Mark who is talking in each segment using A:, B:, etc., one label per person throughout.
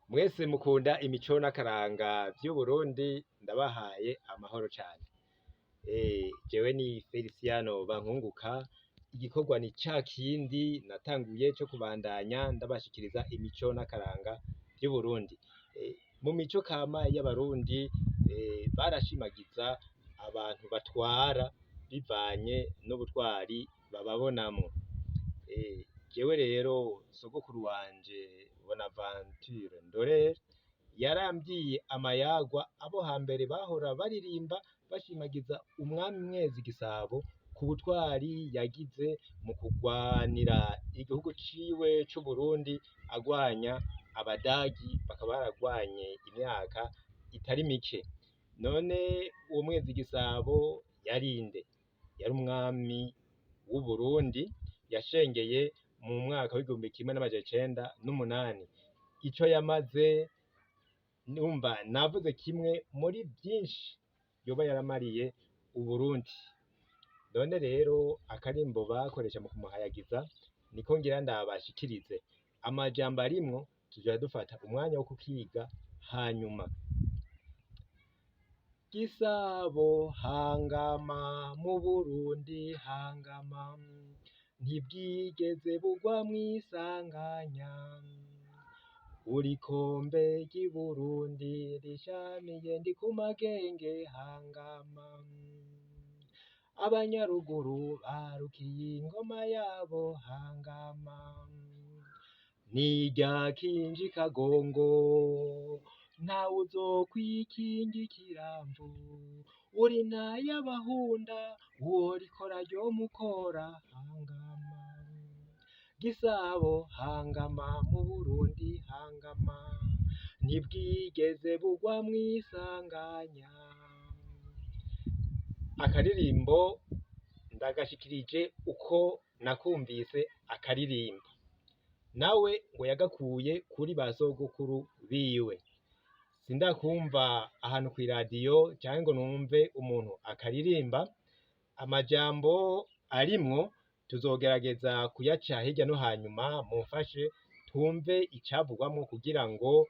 A: Mwese mukunda imico n'akaranga vy'Uburundi, ndabahaye amahoro cane. Jewe ni Feliciano Bankunguka, igikorwa ni ca kindi natanguye co kubandanya ndabashikiriza imico n'akaranga vy'Uburundi. Mu mico kama y'Abarundi, barashimagiza abantu batwara bivanye n'ubutwari bababonamwo. Jewe rero sogokuru wanje Bonaventure Ndorere yarambwiye amayagwa abo hambere bahora baririmba bashimagiza umwami Mwezi Gisabo ku butwari yagize mu kugwanira igihugu ciwe c'Uburundi agwanya Abadagi, bakaba baragwanye imyaka itari mike. None uwo Mwezi Gisabo yari nde? Yari umwami w'Uburundi yashengeye mu mwaka w'1908. Ico yamaze, numva navuze kimwe muri vyinshi yoba yaramariye Uburundi. None rero akarimbo bakoresha mu kumuhayagiza niko ngira ndabashikirize. Amajambo arimwo tuzoja dufata umwanya wo kukiga hanyuma. Gisabo hangama mu Burundi hangama, ntibwigeze bugwa mw'isanganya. Urikombe ry'i Burundi rishamiye ndi ku magenge hangama. Abanyaruguru barukiye ingoma yabo hangama. Nirya kinji kagongo, ntawe uzokwikinga ikiramvu, uri nay'abahunda uwo rikora ryomukora hangama. Gisabo hangama mu Burundi hangama, ntibwigeze bugwa mw'isanganya. Akaririmbo ndagashikirije uko nakumvise akaririmba. Nawe ngo yagakuye kuri ba sogokuru biwe. Sindakumva ahantu kw'iradiyo canke ngo numve umuntu akaririmba. Amajambo arimwo tuzogerageza kuyaca hirya no hanyuma, mumfashe twumve icavugwamwo kugira ngo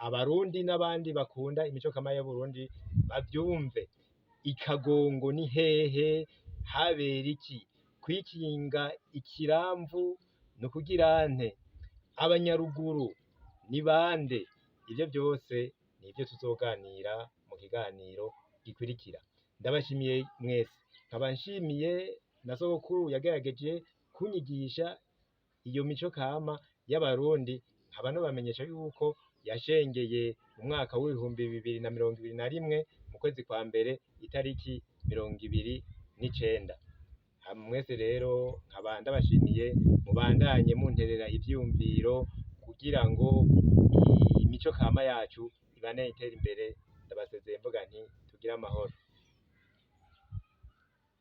A: Abarundi n'abandi bakunda imico kama y'Uburundi bavyumve. Ikagongo ni hehe? Habera iki? Kwikinga ikiramvu ni ukugira nte? Abanyaruguru ni bande? Ivyo vyose nivyo tuzoganira mu kiganiro gikurikira. Ndabashimiye mwese, nkaba nshimiye na sogokuru yagerageje kunyigisha iyo mico kama y'Abarundi, nkaba nobamenyesha yuko yashengeye mu mwaka w'2021 mu kwezi kwa mbere itariki 29. Mwese rero nkaba ndabashimiye, mubandanye munterera ivyiyumviro kugira ngo imico kama yacu ibandanye itera imbere. Ndabasezeye mvuga nti tugire amahoro.